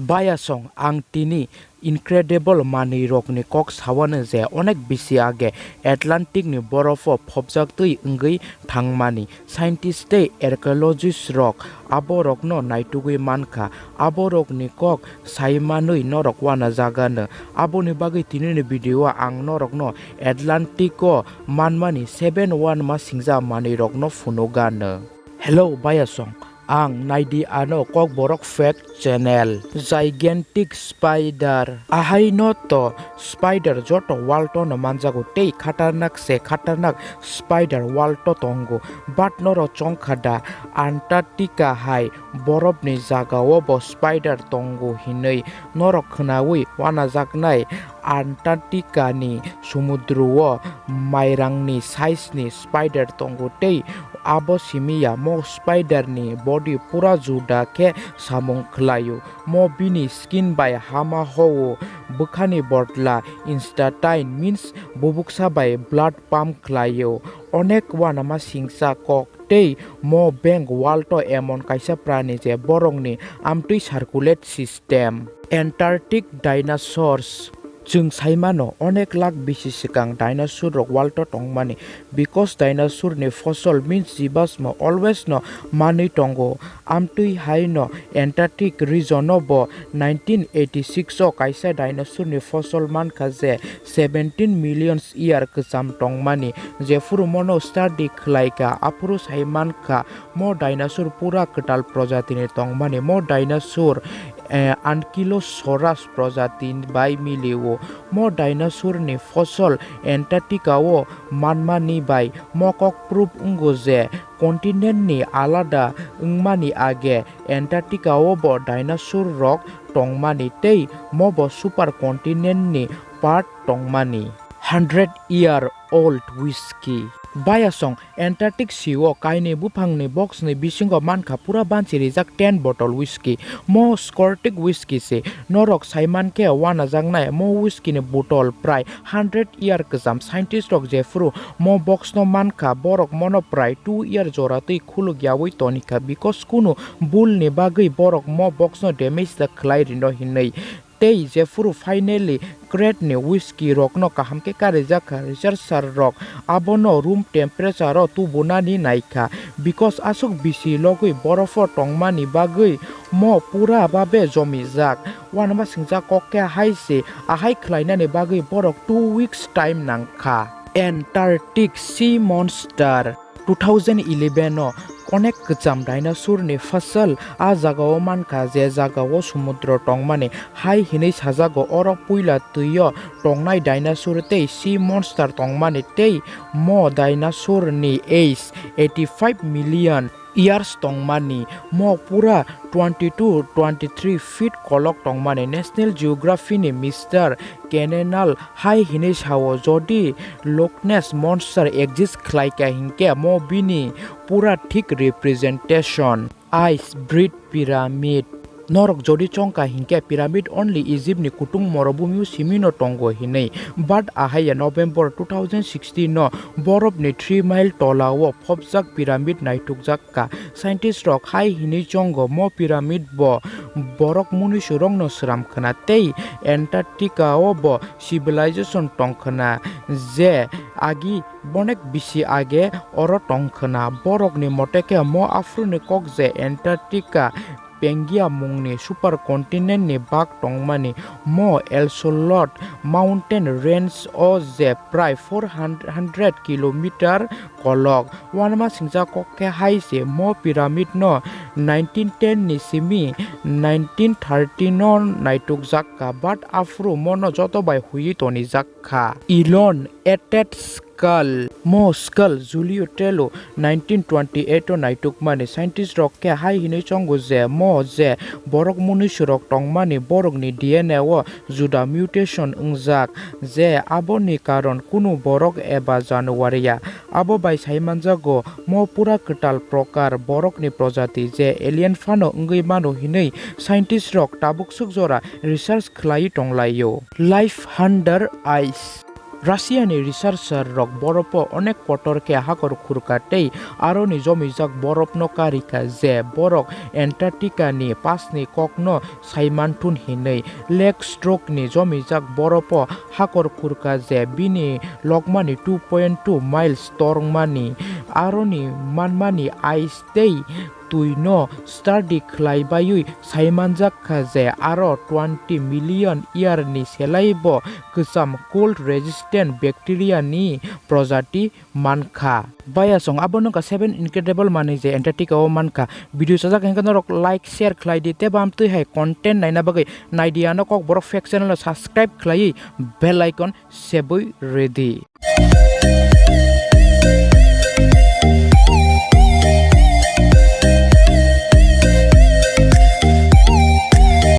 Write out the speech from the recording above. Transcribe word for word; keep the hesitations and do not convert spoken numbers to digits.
Bayasong, ang tini incredible manwi rokni kok sawano je onek bisi age Atlantic ni borofo phobjak twi wngwi thangmani. Scientist tei archaeologist rok abo rokno naitugwi mankha. Abo rokni kok sai manwi norok uanajagano. Aboni bagwi tinini video o ang norokno Atlantic o manmani seven uanama singcha manwi rokno phunugano. Hello, Bayasong. Ang naidi ano Kokborok Fact Channel. Gigantic spider. Ahaino to spider joto world o no manjago tei khatarnak se khatarnak spider world o tongo. But norok chongkha da Antarctica hai borobni jagao bo spider tongo hinwi? Norok khwnawi uanajaknai Antarctica ni sumudru o mairangni size ni spider tongo tei abo simi ya, mo spider ni body pura juda khe samung khlaio. Mo bini skin bai hama hao, bwkhani bodla intestine means bubuksa bai blood pump khlaio. Onek uanama singcha kok tei mo bank world o emon kaisa prani je borokni amtwi circulate system. Antarctic dinosaurs. Chwng sai mano, onek lakh bisi swkang dinosaur rok world o tongmani, because dinosaur ni fossil means jibasmo always no manwi tongo. Amtwi hai no Antarctic region o bo nineteen eighty-six o kaisa dinosaur ni fossil mankha je seventeen million year kwcham tongmani. Jephuru mono study khlaikha, aphuru sai mankha mo dinosaur pura kwtal projatini tongmani. Mo dinosaur, eh, Ankylosaurus projati bai milio. Mo dinosaur ni fossil Antarctica o manmani bai mo kok proof wngo je continent ni alada wngmani age Antarctica o bo dinosaur rok tongmani tei mo bo super continent ni part tongmani. Hundred year old whisky. Bayasong, Antarctic sea o kainwi buphangni box ni bisingo mankha pura banchi rijak ten bottle whisky. Mo Scottish whisky se. Norok sai mankhe uanajaknai mo whisky ni bottle prai hundred year kwcham. Scientist rok jephuru mo box no mankha, borok mono prai two year jora twi khuluk yaui tonikha, because kunu bul ni bagwi borok mo box no damage da khlai rino hinwi. Tei jephuru finally crate ni whisky rokno kaham khe karijak kha, researcher rok abono room temperature o tubunani naikha, because aswk bisi logwi borofo tongmani bagwi mo pura babe jomijak. Uanama singjak kok khe hai se, ahai khlainani bagwi borok two weeks time nangkha. Antarctic sea monster. Two thousand eleven o onek kwcham dinosaur ni fossil a jagao mankha, je jagao sumudro tongmani hai hinwi sajago. Oro puila twio tongnai dinosaur tei sea monster tongmani, tei mo dinosaur ni age eighty-five million years tongmani. Mo pura twenty-two twenty-three feet kolok tongmani. National Geography ni Mister Kennell hai hinwi sao, jodi Loch Ness monster exist khlaikha hinkhe mo bini pura thik representation. Ice Breed Pyramid. Norok jodi chongkha hinkhe pyramid only Egypt ni kutung morobhumio simino tongo hinwi. But ahaiya November two thousand sixteen no borobni three mile tolao phobjak pyramid naitukjak kha. Scientist rok hai hinwi chongo, mo pyramid bo borok munisurokno sram khna tei Antarctica o bo civilization tong khna, je agi bonek bisi age oro tong khna. Borokni mote khe mo aphuruni kok je Antarctica Pangaea mungni supercontinent ni bak tongmani. Mo Elliot Mountain Range o je prai four hundred kilometer kolok. Uanama singjak kok khe hai se, mo pyramid no nineteen ten ni simi nineteen thirty no naitukjak kha, but aphuru mono joto bai huiwi tonijak kha. Elon Atet Skull. Mo skull Julio Tello nineteen twenty-eight o naitukmani. Scientist rok khe hai hinwi chongo je mo je borok munisurok tongmani borokni D N A o juda mutation wngjak, je aboni karon kunu borok eba januariya. Abo bai sai manjago, mo pura kwtal prokar borokni projati je alien phano wngwi mano hinwi scientist rok tabuk swk jora research khlaiwi tonglaio. Life Under Ice. Russia ni researcher rok boropo onek kotor khe hakor khurka tei aroni jomijak borop no karikha je borok Antarctica ni pasni kok no saimanthun hinwi. Lake Strok ni jomijak boropo hakor khurka je bini lokmani two point two miles tormani aroni manmani ice tei twi no study khlai baiwi saimanjak kha je aro twenty million year ni selai bo kwcham cold resistant bacteria ni projati mankha. Baya song abo nungkha seven incredible manwi je Antarctica o mankha. Video chajak hwnkhe norok like share khlai di tei bam twi hai content naina bagwi naidi ano Kokborok Fact channel no subscribe khlaiwi bell icon sebwi rwdi.